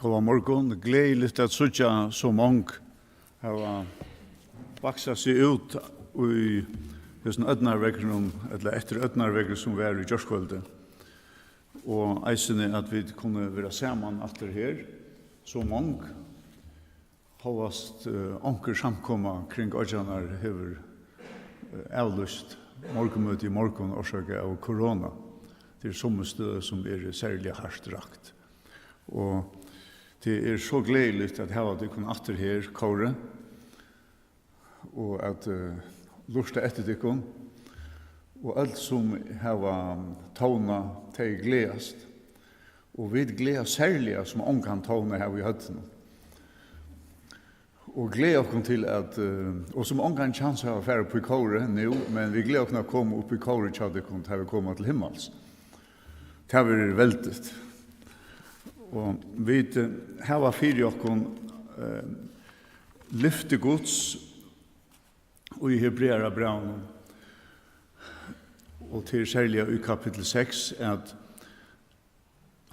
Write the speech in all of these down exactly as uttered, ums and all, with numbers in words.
Góðan morgun. Gleðiligt at síggja so mong hava vaksað seg út í hesum ódnarveðrinum, ella eftir ódnarveðrið, sum var í gjárkvøldið. Og eisini at vit kunnu vera saman aftur her, so mong, hóast, eh, onkur samkoma kring oyggjarnar hevur, eh, avlýst morgunmøtið í morgun orsakað av korona. Tað eru summi støð, sum eru serliga hart rakt. Og tað er so gleðiligt at hava tykkum aftur her, kórið, og at, eh, lurta eftir tykkum. Og øll, sum hava tónað, tey gleðast. Og vit gleðast serliga, sum ongan tóna hava í høvdinum. Og gleða okkum til at, eh, og sum ongan kjans hava at fara upp í kórið nú, men vit gleða okkum at koma upp í kórið hjá tykkum, tá vit koma til himmals. Tað verður veldigt. Og vit, eh, hava fyri okkum, eh, lyfti Guds í Hebrearabrævinum, og til serliga í kapitul seks, at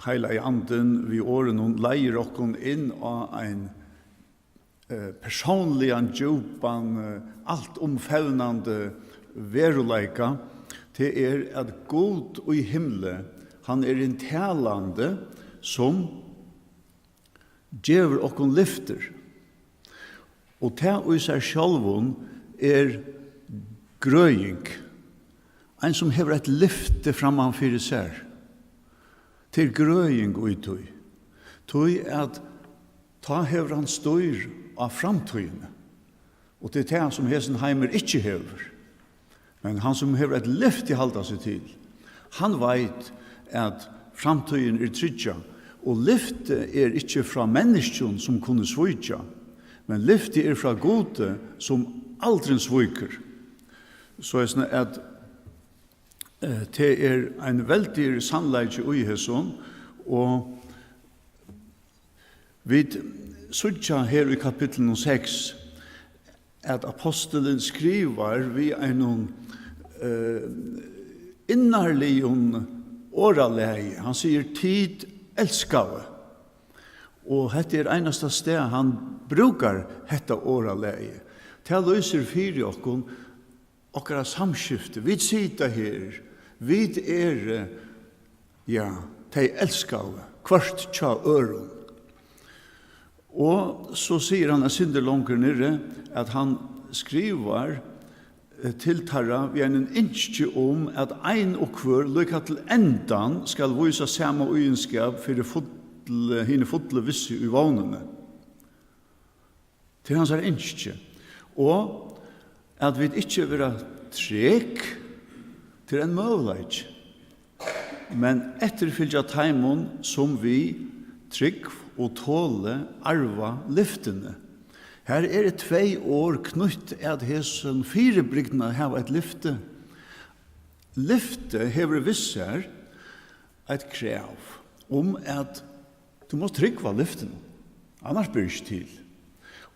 Heilagi Andin við orðunum leiðir okkum inn á ein, eh, persónligan, djúpan, eh, altumfevnandi veruleika. Tað er, at Gud í himli, hann er ein talandi, sum gevur okkum lyftir. Og tað í sær sjálvum er grøðing. Ein, sum hevur eitt lyfti framman fyri sær, tað er grøðing í tí. Tí at tá hevur hann stýr á framtíðini. Og tað er tað, sum hesin heimur ikki hevur. Men hann, sum hevur eitt lyfti at halda seg til, hann veit, at framtíðin er tryggjað, og lyfti er ikki frá menniskjum, sum kunnu svíkja, men lyfti er frá Gudi, sum aldrin svíkur. So er at, eh, tað er ein veldigur sannleiki í hesum, og vit síggja her í kapitlinum seks, at apostulin skrivar við einum, eh, innarligum orðalagi. Hann sigur: "Tit elskaðu." Og hetta er einasta stað, hann brúkar hetta orðalagið. Tað lýsir fyri okkum okkara samskifti. Vit sita her, vit eru, ja, tey elskaðu, hvørt hjá øðrum. Og so sigur hann eitt sindur longur niðri, at hann skrivar, eh, til teirra við einum ynski um, at ein og hvør líka til endan skal vísa sama íðinskap fyri full-, hini fullu vissu í vónini. Tað er hansara ynski. Og at vit ikki vera trek, tað er ein møguleiki. Men eftirfylgja teimum, sum við trúgv og toli arva lyftini. Her eru tvey orð knýtt at hesum fyribrigdum at hava eitt lyfti. Lyfti hevur við sær eitt krav um, at tú mást trúgva lyftinum, annars ber ikki til.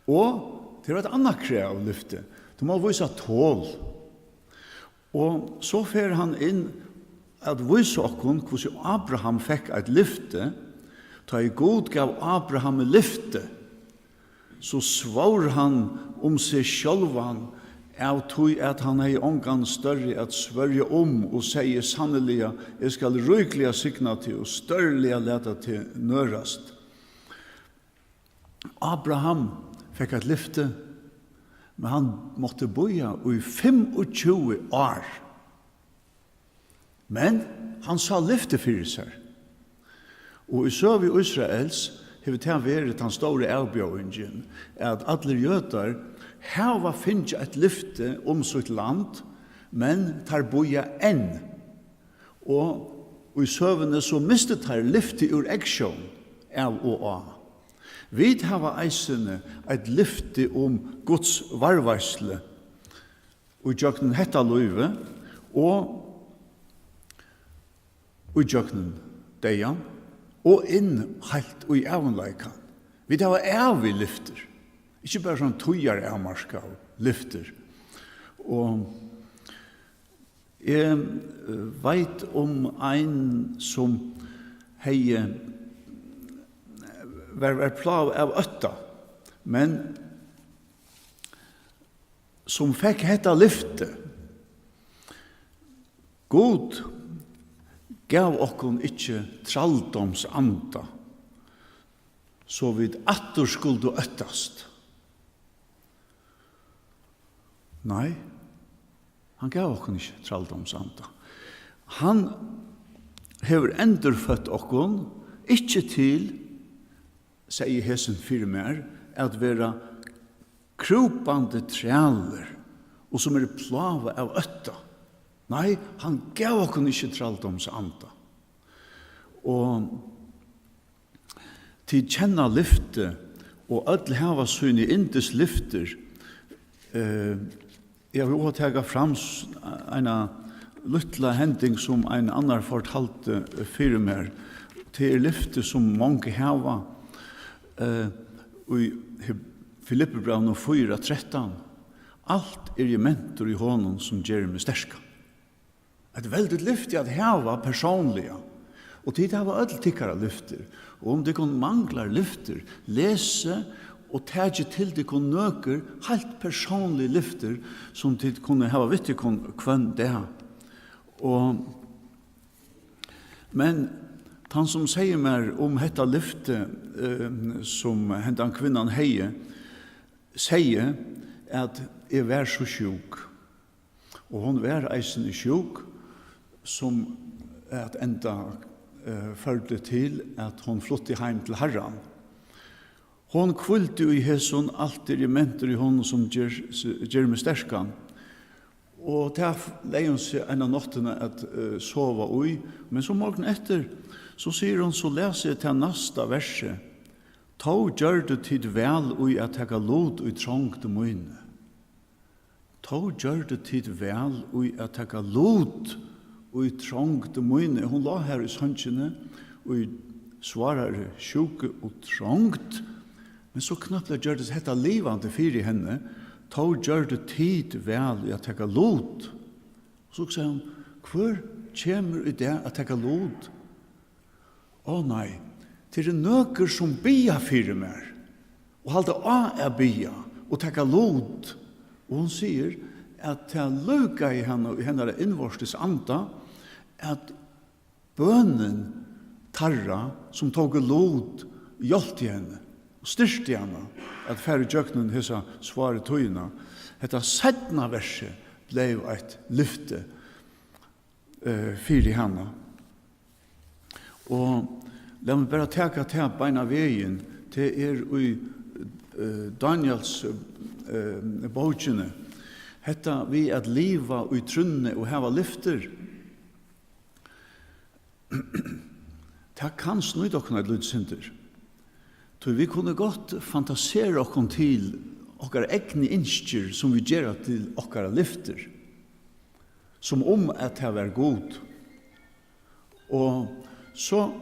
Og tað er eitt annað krav, lyfti. Tú mást vísa tol. Og so fer hann inn at vísa okkum, hvussu Abraham fekk eitt lyfti. Tá ið Gud gav Abrahami lyfti, so svór hann um seg sjálvan, av tí at hann hevði ongan størri at svørja um, og segði: "Sanniliga, eg skal ríkliga signa teg og stórliga lata teg nørast." Abraham fekk eitt lyfti, men hann mátti bíða í fimmogtjúgu ár. Men hann sá lyfti fyri sær. Og í søgu Ísraels hevur tað verið tann stóra avbjóðingin, at allir jødar hava fingið eitt lyfti um sítt land, men teir bíða enn. Og í søguni so mistu teir lyfti úr eygsjón av og á. Vit hava eisini eitt lyfti um Guds varðveitslu í gjøgnum hetta lívið og í gjøgnum deyðan og inn heilt í ævinleikan. Vit hava ævig lyftir, ikki bara sånn tíðaravmarkað lyftir. Og eg, eh, veit um ein, sum hevði, eh, var, var plágað av ótta, men sum fekk hetta lyfti: Gud gav okkum ikki trældómsanda, so vit aftur skuldu óttast. Nei, hann gav okkum ikki trældómsanda. Hann hevur endurføtt okkum, ikki til, segði hesin fyri mær, at vera krúpandi trælir og sum eru plágað av ótta. Nei, hann gav okkum ikki trældómsanda. Og tit kenna lyfti, og øll hava síni yndislyftir. Eh, eg vil at taka fram s-, eina lítla hending, sum ein annar fortaldi, eh, fyri mær. Tað er lyfti, sum mong hava, eh, í Heb-, Filippibrævinum fýra trettan: Alt eri eg mentur í honum, sum ger meg sterkan. Eitt veldigt lyfti at hava persónliga. Og tit hava øll tykkara lyftir. Og um tykkum manglar lyftir, lesið og takið til tykkum nøkur heilt persónlig lyftir, sum tit kunnu hava við tykkum hvønn dag. Og, men tann, sum segði mær um hetta lyfti, eh, sum hendan kvinnan hevði, segði, at eg var so sjúk. Og hon var eisini sjúk, sum at enda, eh, førdi til, at hon flutti heim til Harran. Hon hvíldi í hesum: Alt eri eg mentur í honum, sum ger, ger meg sterkan. Og tað f-, legði hon seg eina náttina at, eh, sova í. Men so morgunin eftir, so sigur hon, so las eg tað næsta versið: Tó gjørdu tit væl í at taka lut í trongd míni. Tó gjørdu tit væl í at taka lut í trongd míni. Hon lá har í songini í svárari sjúku og trongd, men so knappliga gjørdist hetta livandi fyri henni. Tó gjørdu tit væl í at taka lut. So hugsaði hon: Hvør kemur í dag at taka lut? Ó nei, tað eru nøkur, sum biðja fyri mær og halda á at biðja og taka lut. Og hon sigur, at tað líkaði hana í hennara innvortis anda, at bønin teirra, sum tóku lut, hjálpti henni og styrkti hana at fara ígjøgnum hesa sváru tíðina. Hetta seinna versið bleiv eitt lyfti, eh, fyri hana. Og lat meg bara taka tað beinanvegin. Tað er í, eh, Daniels, eh, bókini. Hetta við at liva í trúnni og hava lyftir, tað kann snýta okkum eitt lítið sindur. Tí vit kunnu gott fantasera okkum til okkara egnu ynskir, sum vit gera til okkara lyftir, sum um at tað var Gud. Og so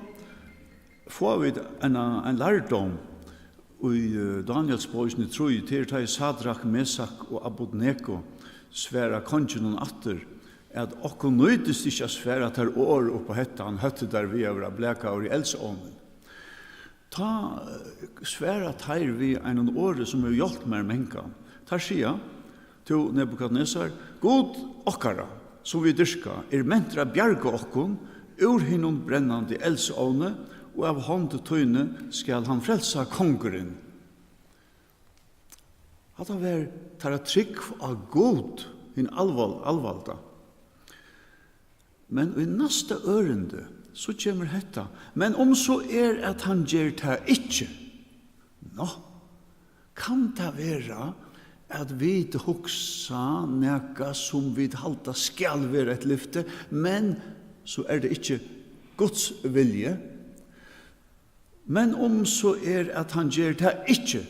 fáa vit ein, ein lærdóm í, eh, Danielsbókini trý, tað er, tá ið Sadrak, Mesak og Abednego svara konginum aftur, at okkum nýtist ikki at svara tær orð upp á hetta, hann hótti tær við at vera blakaður í eldsovnin. Tá, eh, svara teir við einum orði, sum hevur hjálpt mær mangan. Teir siga: Tú, Nebukadnesar, Gud okkara, sum vit dyrka, er mentur at bjarga okkum úr hinum brennandi eldsovni, og av hond tíni skal hann frelsa kongurin. Hatta var teirra trúgv á Gud, hin alval-, alvalda. Men í næsta ørindi, so kemur hetta: Men um so er, at hann ger tað ikki, nå, kann tað vera, at vit hugsa nakað, sum vit halda skal vera eitt lyfti, men so er tað ikki Guds vilji? Men um so er, at hann ger tað ikki,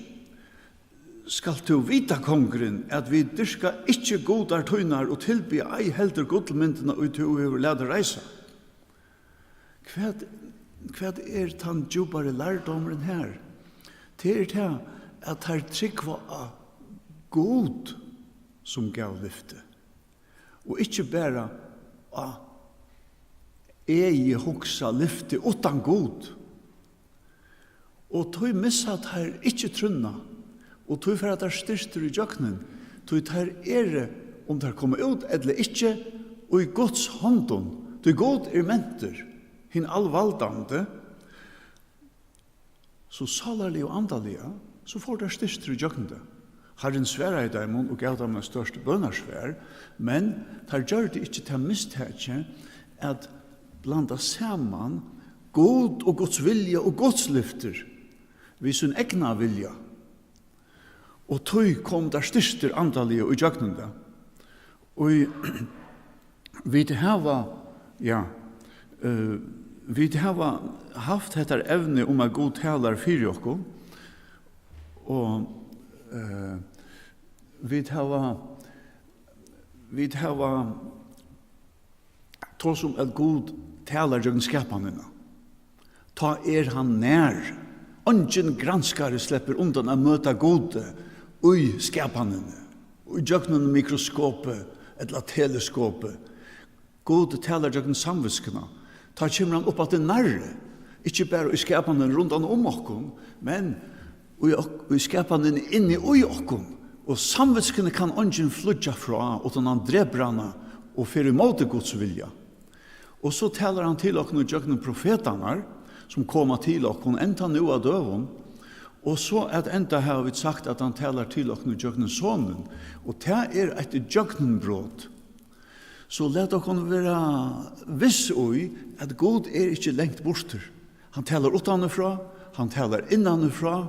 skalt tú vita, kongurin, at vit dyrka ikki gudar tínar og tilbiðja ei heldur gullmyndina, ið tú hevur latið reisa. Hvat, hvat er tann djúpari lærdómurin her? Tað er tað, at teir trúgva á Gud, sum gav lyfti, og ikki bara á egið hugsað lyfti uttan Gud. Og tí missa teir ikki trúnna, og tí fara teir styrktir ígjøgnum, tí teir eru, um teir koma út ella ikki, í Guds hondum, tí Gud er mentur, hin alvaldandi, so sálarliga og andaliga, so fóru teir styrktir ígjøgnum tað. Harrin svaraði teimum og gav teimum eitt stórt bønarsvar, men teir gjørdu ikki tað mistakið at blanda saman Gud og Guds vilja og Guds lyftir við sín egna vilja. Og tí komu teir styrktir andaliga ígjøgnum tað. Og í Vit hava, ja, øh, vit hava havt hetta evni um, at Gud talar fyri okkum, og, øh, vit hava, vit hava tosað um, at Gud talar gjøgnum skapanina. Tá er hann nær. Eingin granskari sleppur undan at møta Gudi í skapanini, í gjøgnum mikroskopið ella teleskopið. Gud talar gjøgnum samvitskuna. Tá kemur hann upp aftur nærri, ikki bara í skapanini rundan um okkum, men í ok-, í skapanini inni í okkum. Og samvitskuni kann eingin flýggja frá, uttan hann drepur hana og fer ímóti Guds vilja. Og so talar hann til okkum ígjøgnum profetarnar, sum koma til okkum enn nú á døgum. Og so at enda hava vit sagt, at hann talar til okkum ígjøgnum Sonin, og tað er eitt ígjøgnumbrot. So lat okkum vera viss í, at Gud er ikki langt burtur. Hann talar uttanfrá, hann talar innanfrá.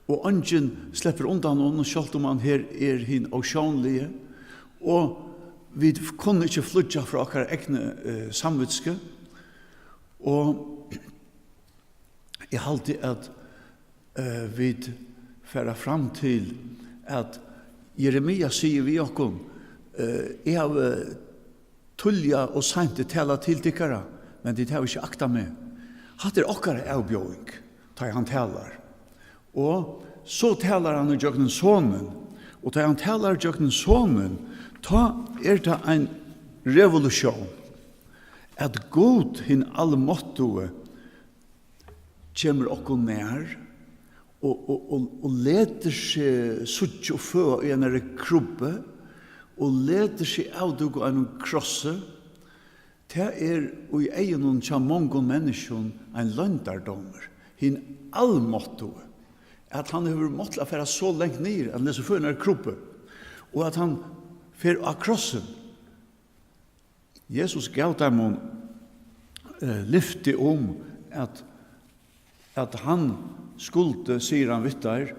Og eingin sleppur undan honum, sjálvt um hann her er hin ósjónligi. Og vit kunnu ikki flýggja frá okkara egnu, eh, samvitsku. Og eg haldi, at, eh, vit fara fram til, at Jeremia sigur við okkum, eh, Eg havi tíðliga og seint eg tala til tykkara, men tit hava ikki aktað meg. Hatta er okkara avbjóðing, tá ið hann talar. Og so talar hann ígjøgnum Sonin. Og tá hann talar ígjøgnum Sonin, tá er tað ein revolution, at Gud, hin almáttugi, kemur okkum nær og, og, og, og letur seg síggja og føða í einari krubbu og letur seg avdúka á einum krossi, tað er í eygunum hjá mongum menniskjum ein loyndardómur, hin almáttugi, at hann hevur mátt at fara so langt niður, at hann letur seg føða í einari krubbu, og at hann fer á krossin. Jesus gav teimum, eh, lyfti um, at, at hann skuldi, sigur hann við teir,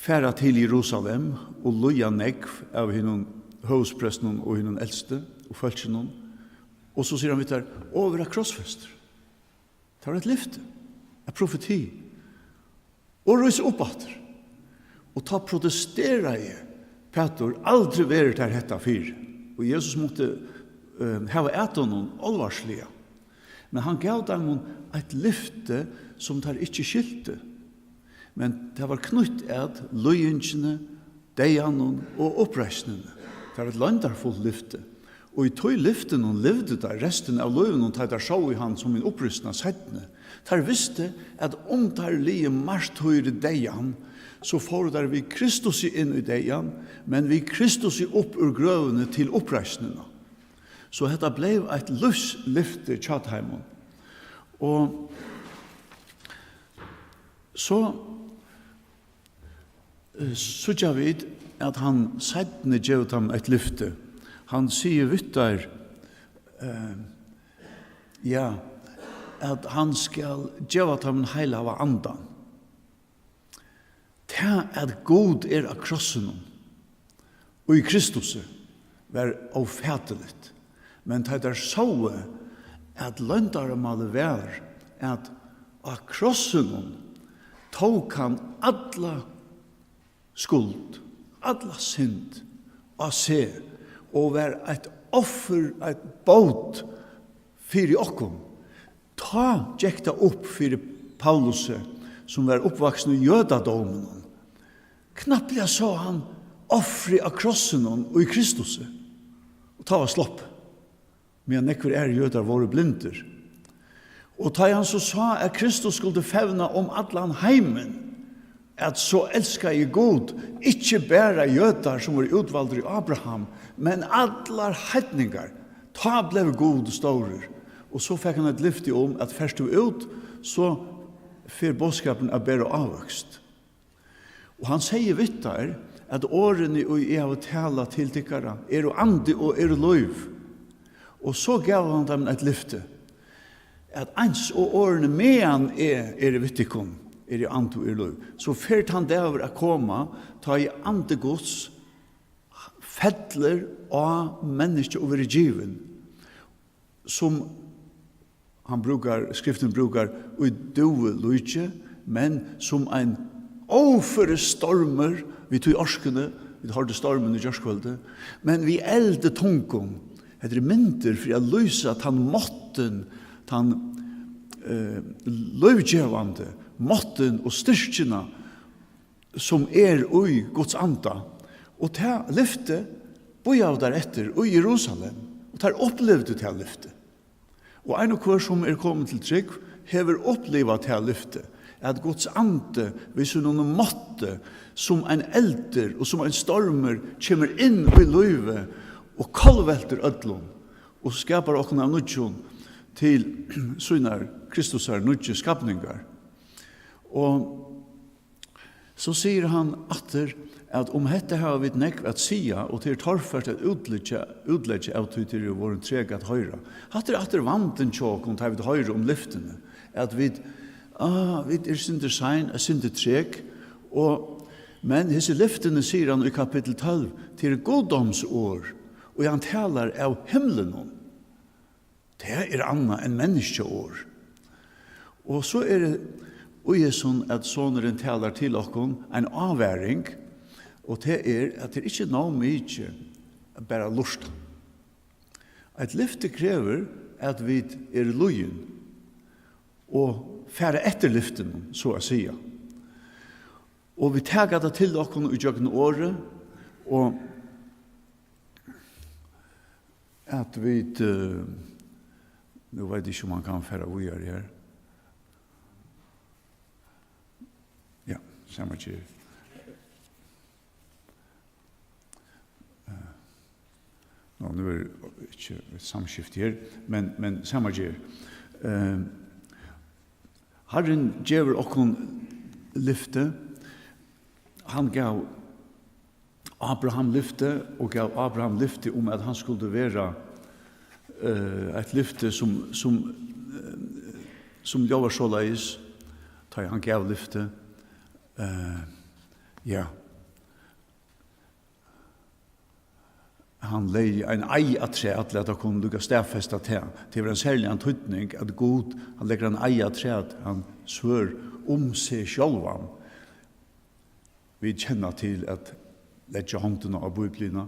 fara til Jerusalem og líða nógv av hinum høvuðsprestunum og hinum elstu og fólkinum. Og so sigur hann við teir, og vera krossfestur. Tað var eitt lyfti, eitt profeti. Og rísa upp aftur. Og tá protesteraði Pætur, aldri verður tær hetta fyri. Og Jesus mátti, eh, hava at honum álvarsliga. Men hann gav teimum eitt lyfti, sum teir ikki skiltu. Men tað var knýtt at líðingini, deyðanum og uppreisnini. Tað var eitt loyndarfult lyfti. Og í tí lyftinum livdu teir restina av lívinum, tá teir sóu hann sum hin upprisna seinni. Teir vistu, at um teir liðu martýri deyðan, so fóru teir við Kristusi inn í deyðan, men við Kristusi upp úr grøvini til uppreisnina. So hetta bleiv eitt lívslyfti hjá teimum. Og so, eh, síggja vit, at hann seinni gevur teimum eitt lyfti. Hann sigur við teir, eh, ja, at hann skal geva teimum heilaga andan. Tað, at Gud er á krossinum í Kristusi, var ófatiligt. Men tá teir sóu, at loyndarmálið var, at á krossinum tók hann alla skuld, alla synd á seg og var eitt offur, eitt bót fyri okkum. Tá gekk tað upp fyri Paulusi, sum var uppvaksin í jødadóminum. Knappliga sá hann offrið á krossinum í Kristusi. Og tá var sloppið. Meðan nógvir aðrir jødar vóru blindir. Og tá hann so sá, at Kristus skuldi fevna um allan heimin, at so elskaði Gud ikki bara jødar, sum vóru útvaldir í Abraham, men allar heidningar, tá bleiv Gud stórur. Og so fekk hann eitt lyfti um, at fert tú út, so fer boðskapurin at bera ávøkst. Og hann segði við teir, at orðini, ið eg havi talað til tykkara, eru andi og eru lív. Og so gav hann teimum eitt lyfti, at eins og orðini, meðan eg eri við tykkum, eru andi og eru lív. So fer tann dagur at koma, tá ið andi Guds fellur á menniskju og verður givin, sum hann brúkar, skriftin brúkar, í dúvu líki, men sum ein óføri stormur, við tí orkuni, vit hoyrdu stormin í gjárkvøldið, men við eldi tungum. Hetta eru myndir fyri at lýsa tann máttin, tann, eh, lívgevandi máttin og styrkina, sum er í Guds anda. Og tað lyfti bíðaðu teir eftir í Jerusalem, og teir upplivdu tað lyfti. Og ein og hvør sum er komin til trúgv, hevur upplivað tað lyfti, at Guds andi við sínum mátti, sum ein eldur og sum ein stormur, kemur inn í lívið og kollveltir øllum og skapar okkum av nýggjum til sínar Kristusar nýggju skapningar. Og so sigur hann aftur, at um hetta hava vit nógv at siga, og tað er torført at útleggja, útleggja av tí tit eru vorðin treg at hoyra. Hatta er aftur vandin hjá okkum, tá vit hoyra um lyftini, at vit, ah, vit eru sindur sein, eitt sindur treg, og, men hesi lyftini, sigur hann í kapittul tólv, tað eru guddómsorð, og hann talar av himlinum. Tað er annað enn menniskjaorð. Og so er í hesum, at Sonurin talar til okkum ein ávaring, og tað er, at tað er ikki nóg mikið at bara lurta. Eitt lyfti krevur, at vit eru lýðin og fara eftir lyftinum, so at siga. Og vit taka tað til okkum í gjøgnum orðið, og at vit, eh, nú veit eg ikki, um hann kann fara víðari her. Ja, sama ger. Eh, nú, nú er ikki eitt samskifti her, men, men sama ger. Eh, Harrin gevur okkum lyfti. Hann gav Abraham lyfti og gav Abraham lyfti um, at hann skuldi vera, eh, eitt lyfti sum, sum, eh, sum ljóðar soleiðis, tá ið hann gav lyfti. Eh, ja. Hann legði ein eið afturat, lat okkum líka staðfesta tað. Tað hevur ein serligan týdning, at Gud, hann leggur ein eið afturat, hann svør um seg sjálvan. Vit kenna til at leggja hondina á Bíbliuna,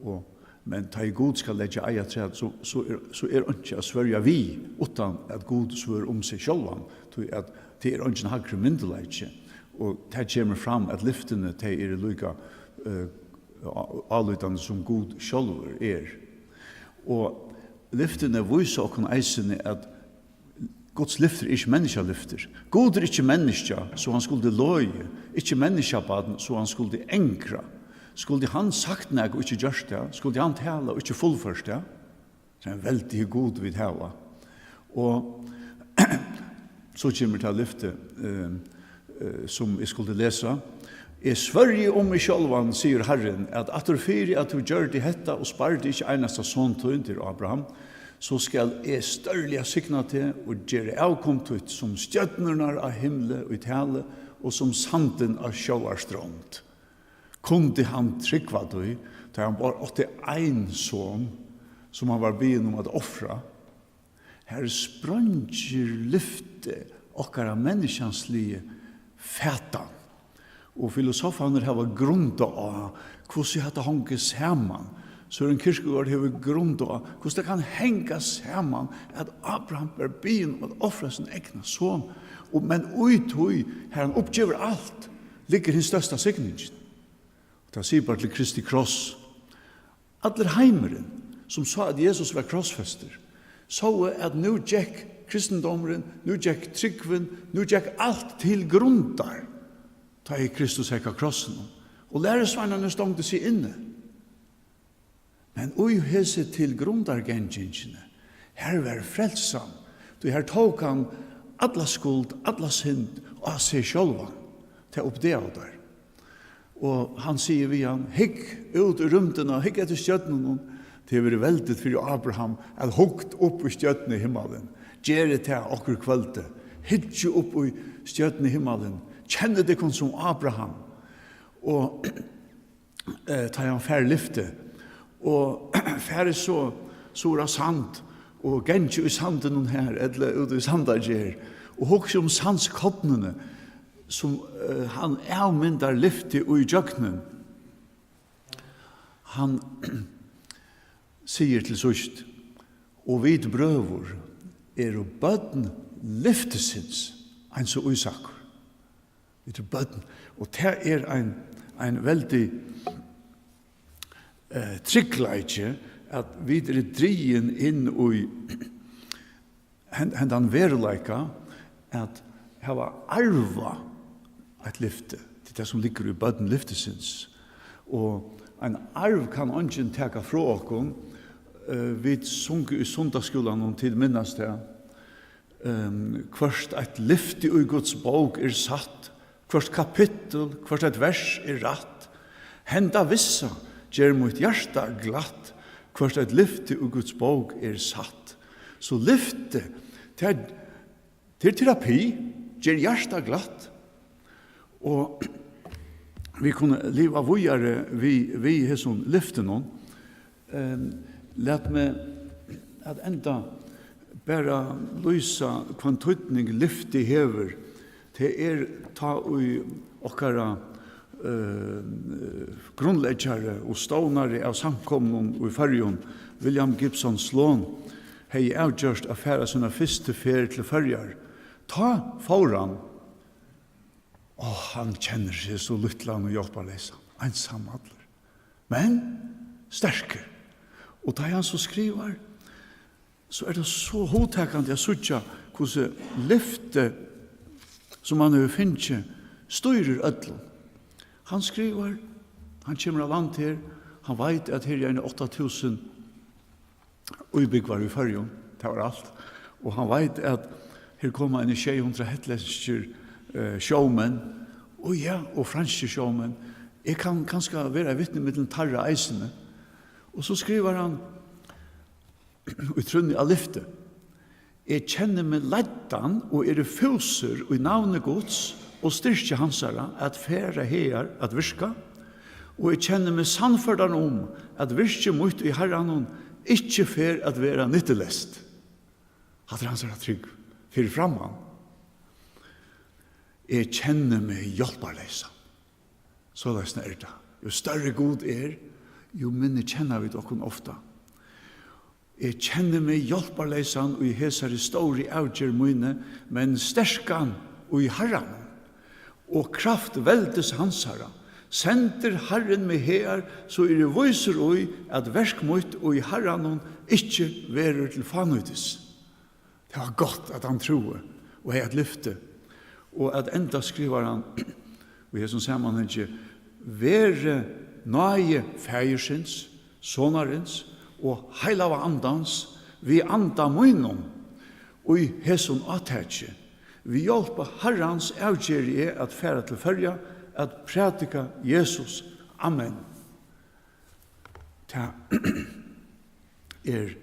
og, men tá ið Gud skal leggja eið afturat, so, so er, so er einki at svørja við, uttan at Gud svør um seg sjálvan, tí at tað er eingin hægri myndugleiki, og tað kemur fram, at lyftini, tey eru líka, eh, á-, álítandi, sum Gud sjálvur er. Og lyftini vísa okkum eisini, at Guds lyftir er ikki menniskjalyftir. Gud er ikki menniskja, so hann skuldi logið, ikki menniskjabarn, so hann skuldi angra. Skuldi hann sagt nakað og ikki gjørt tað? Skuldi hann talað og ikki fullført tað? So ein veldigur Gud vit hava. Og so kemur tað lyfti, eh, eh, sum eg skuldi lesa. Eg svørji um meg sjálvan, sigur Harrin, at aftur fyri at tú gjørdi hetta og spardi ikki einasta son tín, til Abraham, so skal eg stórliga signa teg og gera avkom títt sum stjørnurnar á himli í tali og sum sandin á sjóvarstrond. Kundi hann trúgva tí, tá hann bara átti ein son, sum hann var biðin um at ofra? Har spreingir lyfti okkara menniskjansligu fatan. Og filosofarnir hava grundað á, hvussu hatta hongur saman. Søren Kierkegaard hevur grundað á, hvussu tað kann hanga saman, at Abraham var biðin um at ofra sín egna son. Og, men í tí, har hann uppgevur alt, liggur hin størsta signingin. Og tað sigur bara til Kristi kross. Allur heimurin, sum sá, at Jesus var krossfestur, sóu, at nú gekk kristindómurin, nú gekk trúgvin, nú gekk alt til grundar, tá ið Kristus hekk á krossinum, og lærisveinarnir stongdu seg inni. Men í hesi tilgrundargangingini, har var frelsan, tí har tók hann alla skuld, alla synd á seg sjálvan. Tað uppdagaðu teir. Og hann sigur við hann: "Hygg út í rúmdina, hygg eftir stjørnunum. Tað hevur verið veldigt fyri Abraham at hugt upp í stjørnuhimmalin. Gerið tað okkurt kvøldið. Hyggið upp í stjørnuhimmalin. Kennið tykkum sum Abraham." Og eh, tá hann fær lyfti, og fari so suður á sand, og gangi í sandinum har, ella úti í sandagerð, og hugsi um sandskornini, sum eh, hann avmyndar lyfti í gjøgnum. Hann sigur til síðst: "Og vit, brøður, eru børn lyftisins, eins og Ísakur." Vit eru børn, og tað er ein, ein veldig eh, tryggleiki, at vit eru drigin inn í hen-, hendan veruleika, at hava arvað eitt lyfti. Tað er tað, sum liggur í børn lyftisins. Og ein arv kann eingin taka frá okkum. Eh, vit sungu í sunnudagsskúlanum, tit minnast tað. Ehm, hvørt eitt lyfti í Guds bók er satt, hvørt kapittul, hvørt eitt vers er rætt. Henda vissa ger mítt hjarta glatt, hvørt eitt lyfti í Guds bók er satt. So lyfti, tað, tað er terapi, ger hjarta glatt. Og vit kunnu liva víðari við, við hesum lyftinum. Ehm, lat meg at enda bara lýsa, hvønn týdning lyfti hevur. Tað er, tá ið okkara eh, grundleggjari og stovnari av samkomum í Føroyum, William Gibson Sloan, hevði avgjørt at fara sína fyrstu ferð til Føroyar. Tá fór hann, og hann kennir seg so lítlan og hjálparleysan, einsamallur, men sterkur. Og tá hann so skrivar, so er tað so hugtakandi at síggja, hvussu lyfti, sum hann hevur fingið, stýrir øllum. Hann skrivar, hann kemur á land her, hann veit, at her eru eini átta túsund íbúgvar í Føroyum, tað var alt, og hann veit, at her koma eini sjey hundrað hetlendskir eh, sjómenn, og ja, og franskir sjómenn. Eg kann kanska vera eitt vitni millum teirra eisini. Og so skrivar hann, í trúnni á lyfti: "Eg kenni meg leiddan og eri fúsur í navni Guds og styrki hansara at fara hagar at virka, og eg kenni meg sannførdan um, at virki mítt í Harranum ikki fer at vera nyttuleyst." Hatta er hansara trúgv fyri framman. "Eg kenni meg hjálparleysan." Soleiðis er tað. Jú størri Gud er, jú minni kenna vit okkum ofta. "Eg kenni meg hjálparleysan í hesari stóru avgerð míni, men sterkan í Harranum og kraft veldis hansara. Sendir Harrin meg her, so eri eg vísur í, at verk mítt í Harranum ikki verður til fánýtis." Tað var gott, at hann trúði og hevði eitt lyfti. Og at enda skrivar hann í hesum samanhangi: "Veri náði Faðirsins, Sonarins og Heilaga Andans við anda mínum í hesum átaki. Við hjálp Harrans avgeri eg at fara til Føroya at prædika Jesus. Amen." Tað er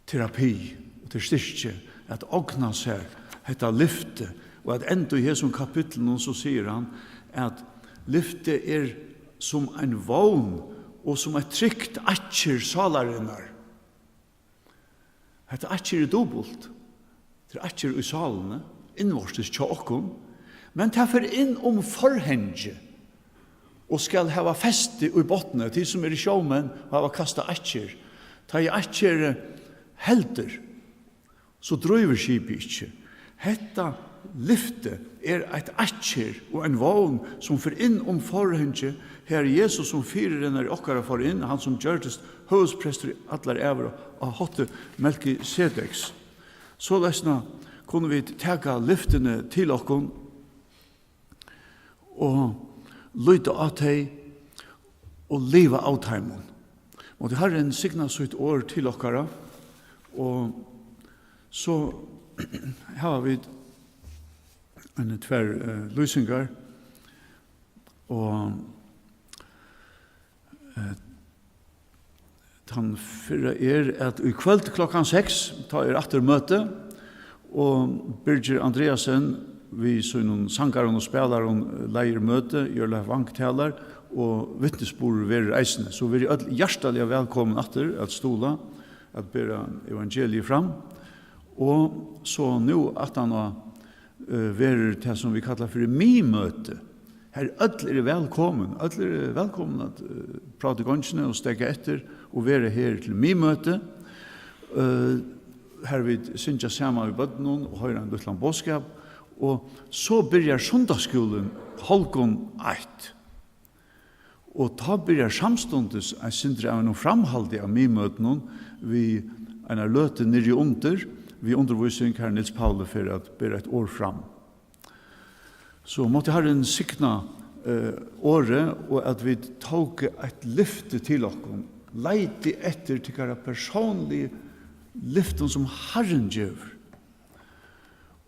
terapi, og tað er styrki at ogna sær hetta lyfti, og at enda í hesum kapitlinum, so sigur hann, at lyfti er sum ein vón og sum eitt trygt akker sálarinnar. Hetta akker er dupult. Tað er akker í sálini, innvortis hjá okkum, men tað fer inn um forhangið og skal hava festi í botni. Tit sum eru sjómenn og hava kastað akker, tá ið akkerið heldur, so drívur skipið ikki. Hetta Lyfti er eitt akker og ein vón, sum fer inn um forhangið, har Jesus sum fyrirennari okkara fór inn, hann sum gjørdist høvuðsprestur í allar ævir á hátti Melkisedeks. Soleiðisna kunnu vit taka lyftini til okkum og líta á tey og liva av teimum. Mátti Harrin signa sítt orð til okkara, og so hava vit eini tvær, eh, lýsingar, og, eh, Tann fyrra er, at í kvøld klokkan seks, tá er aftur møti, og Birgir Andreasen við sínum sangarum og spælarum leiðir møti, Jørleif Vang talar, og vitnisburður verður eisini. So verið øll hjartaliga vælkomin aftur at stuðla, at bera evangeliið fram. Og so nú aftan á, eh, verður tað, sum vit kalla fyri miðmøti. Har øll eru vælkomin. Øll eru vælkomin at, eh, práta í gongini og steðga eftir og vera her til miðmøti, eh, har vit syngja saman við børnunum og hoyra ein lítlan boðskap. Og so byrjar sunnudagsskúlin hálvgum eitt. Og tá byrjar samstundis eitt sindur av einum framhaldi av miðmøtinum við einari løtu niðri undir, við undirvísing, har Niels Pauli fer at bera eitt orð fram. So mátti Harrin signa, eh, orðið, og at vit tóku eitt lyfti til okkum. Leitið eftir tykkara persónligu lyftum, sum Harrin gevur.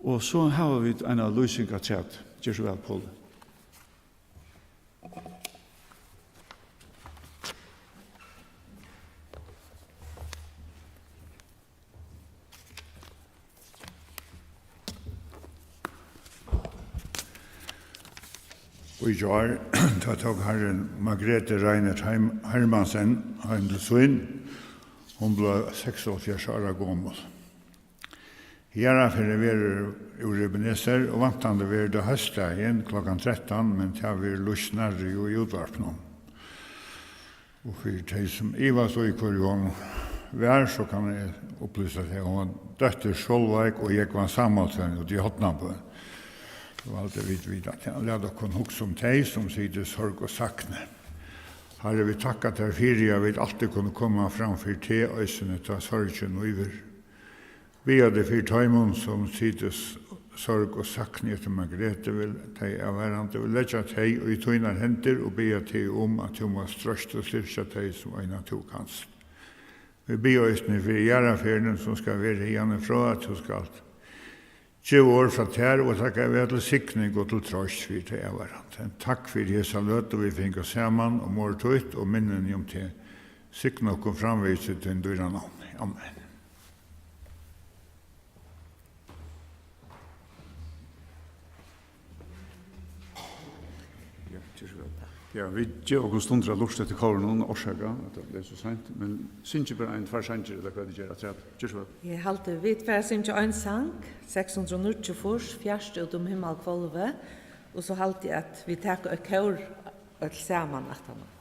Og so hava vit eina lýsing afturat. Ger so væl, Pauli. Í gjár, tá tók Harrin Margrethe Reinert Heim-, Hermansen heim til sín. Hon bleiv seksoghálvfjerðs ára gomul. Jarðarferðin verður úr Ebenezer, og væntandi verður tað hósdagin klokkan trettan, men tað verður lýst nærri í útvarpinum. Og fyri tey, sum ivast í, hvør hon var, so kann eg upplýsa tey, hon var dóttir Sólveig og Jógvan Samuelsen úti í Hornabø. Og alt er vit vita, at hann læt okkum hugsa um tey, sum sita í sorg og sakni. Harri, vit takka tær fyri, at vit altíð kunnu koma fram fyri teg, eisini tá sorgin ívir. Biðja teg fyri teimum, sum sita í s-, sorg og sakni eftir Margrethe, vil tey avvarðandi, vil leggja tey í tínar hendur og biðja teg um, at tú mást troysta og styrkja tey, sum eina tú kanst. Vit biðja eisini fyri jarðarferðini, sum skal vera hiðani frá, at tú skalt geva orð frá tær, og at tað skal vera til signing og til troyst fyri tey avvarðandi. Takk fyri hesa løtu, vit fingu saman um orð títt og minnini um teg. Signa okkum framvegis í tínum dýra navni. Amen. Ja, ger so væl. Ja, vit geva okkum stundir at lurta eftir kórinum, orsaka at tað bleiv so seint, men syngið bara ein, tveir sangir, ella hvat tit gera afturat. Ger so væl. Eg haldi, vit fara at syngja ein sang, seks hundrað og níggjuogfýrs, Fjart út um himmalhvølvið, og so haldi eg, at vit taka eitt kór øll saman aftaná.